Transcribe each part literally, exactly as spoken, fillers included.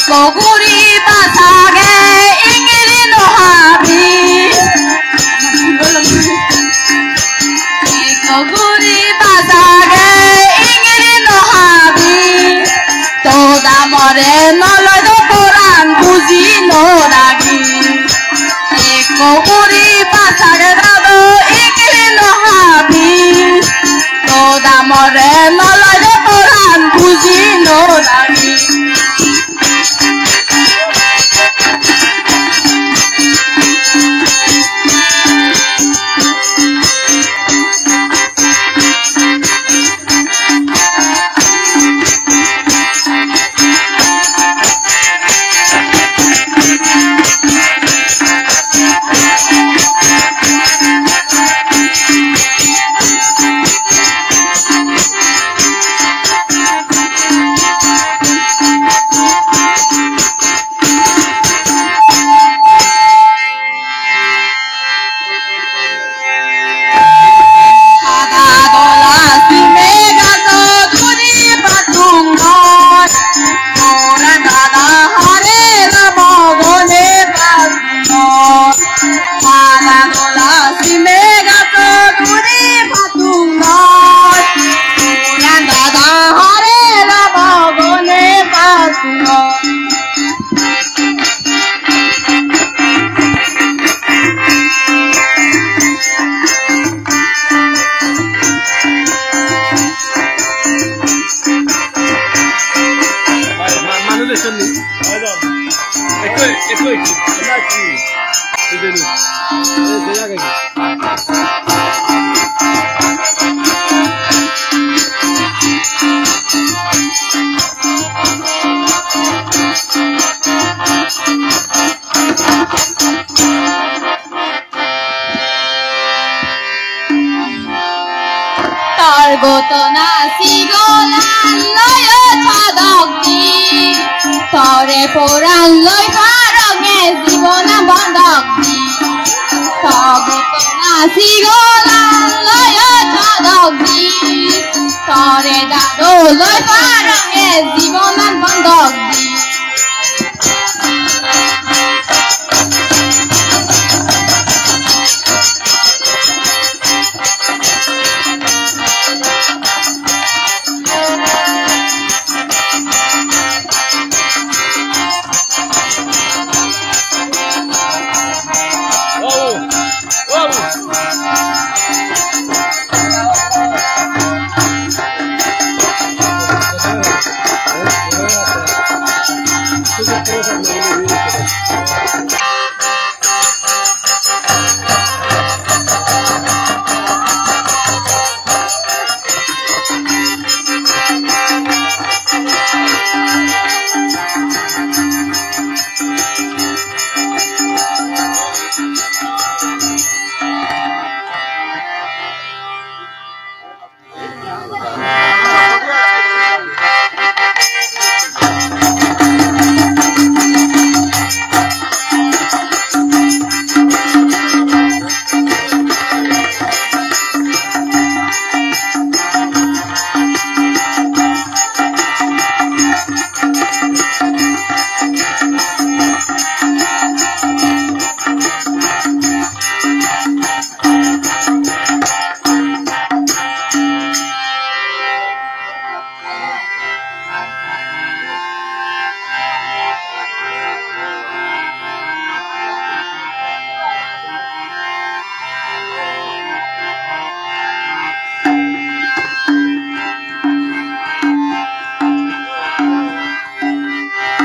Ekko guri bachage ingiri no habi. Ekko guri bachage ingiri no habi. Toda more no loi do poran buji no ragi. Ekko guri bachage dado ingiri no habi. Toda more no loi do poran buji no ragi. Pada dola sime gajo duri patung noi, ora dada hare rabo gone patung noi. Pada dola sime gajo duri patung noi, ora dada hare rabo gone patung noi. Ma-, ma-, manuj ecchon ni? Ekko, ekko, ekko. Ecchon ni? Ei, ei, ei, ei. Tor gotona sigolan loyo todok di, tore poran loi paronge jibonan bondok di. Tor gotona sigolan loyo todok di, tore dado loi paronge jibonan bondok di.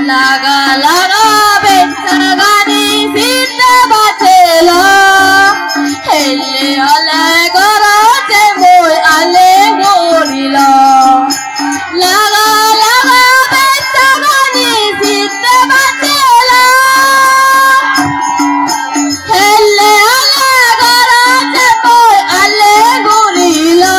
Laga laga bechchagani sitte bachelo, helle ole goroche mui ale gorilo. Laga laga bechchagani sitte bachelo, helle ole goroche mui ale gorilo.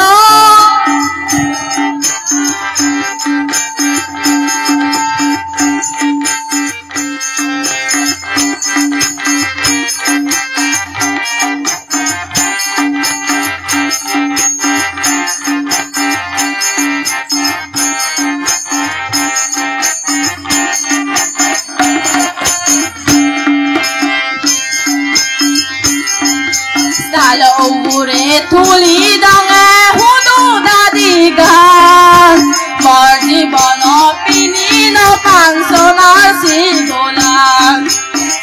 Tuli donge hudu dadi gan, mor jibonot pini no pang sonar sigolan.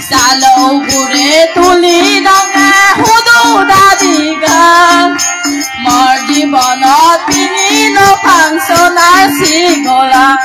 Salo ugure tuli donge hudu dadi gan, mor jibonot pini no pang sonar sigolan.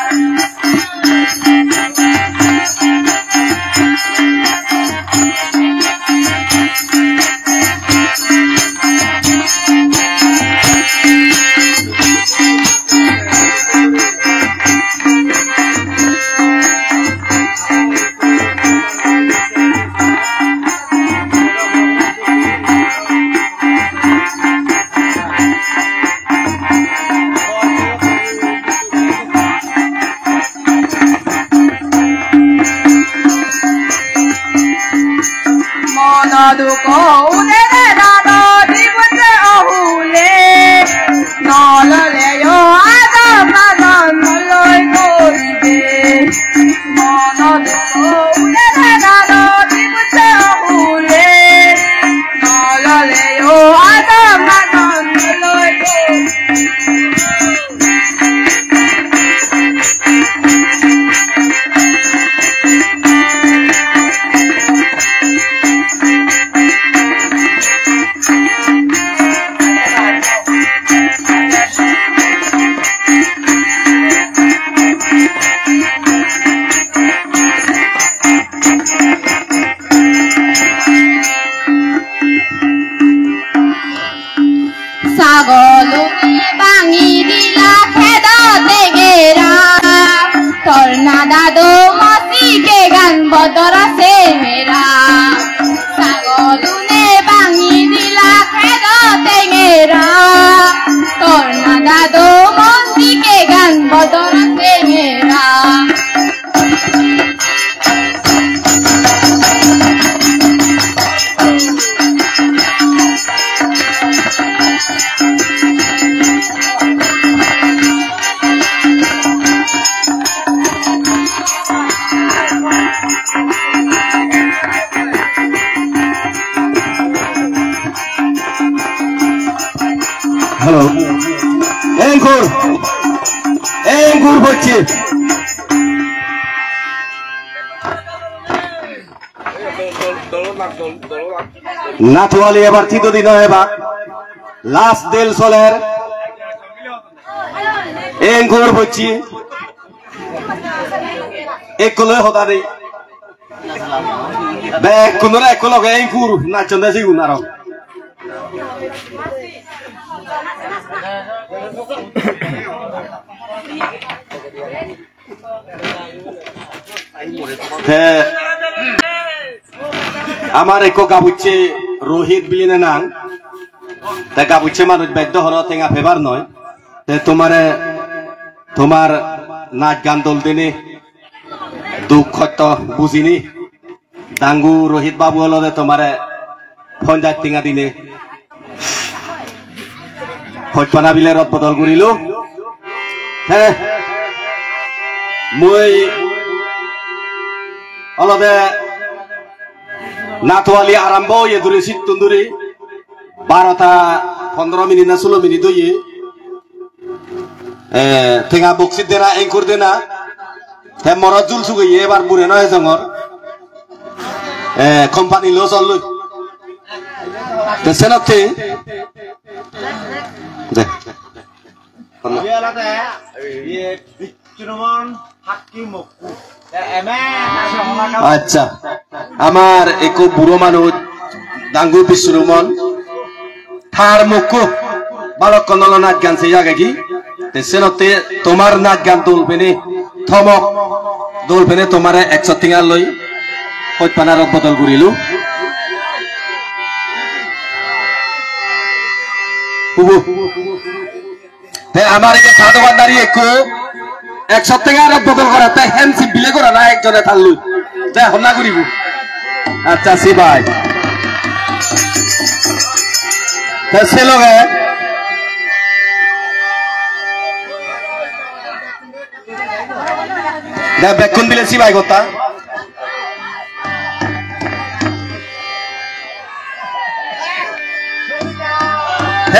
Mono dukko udede dado dibujje ohule, nolole yo adon adon noloi goribe. Mono dukko udede dado dibujje ohule, nolole yo adon adon noloi goribe. Sagolune bangi dila kedo tengera, torna dado mosike gan bodora semera. Sagolune bangi dila kedo tengera, torna dado mosike gan bodora semera. Hello. Enkur. Enkur bocche. Natuali ebar tito dino eba. Last del soler. Enkur bocche. Ekko loi hoda dei. Bekkunore ekko loge enkur nachchonde sigun aro. Te amar ekko gabucche Rohit biline nang. Te gabucche manuj beddo hono tenga pebar noi. Te tomare tomar naj gan dol dine duk hosto bujini. Dangu Rohit babu olode tomare ponjaj tenga dine. Hojpana bile rod bodol gurilo. He. Mui olode natuali arambo oye duri sittun duri barota pondro minit na sulo minit oye. Eh, tenga boksit dena, enkur dena. Te morot jul sugeye ebar bure no ejongor. Eh, company lo solloi. Te senotte. De. Iye olode, iye, Bishnu Mon Hakki Mokku. Accha, amar ekko buro manuj, Dangu Bishnu Mon, tar mokko balokkon olo naj gan sei agegi. Te senotte tomar naj gan dol pene, tomok dol pene tomare ekso tenga loi hojpana rod bodol gurilo. Hubo. Te amar ei sado bhandari ekko ekso tenga rod bodol gore, te hem simbile gore na ekjone talloi. Te honna guribo? Accha, sibai. Te se loge de bekkun bile sibai gotta. Te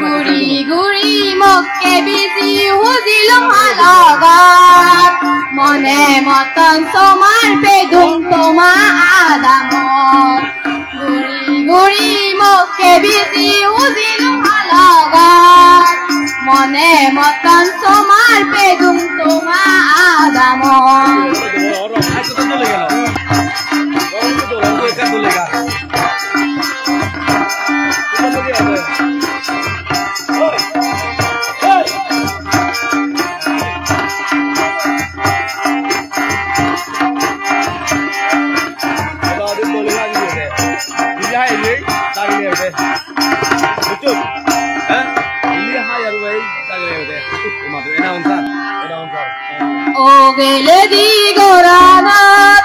Guri guri mokke biji hujilung halogot, mone moton somar pedung toma adamot. Guri guri mokke biji hujilung halogot, mone moton somar pedung toma adamot. Geledi gorana.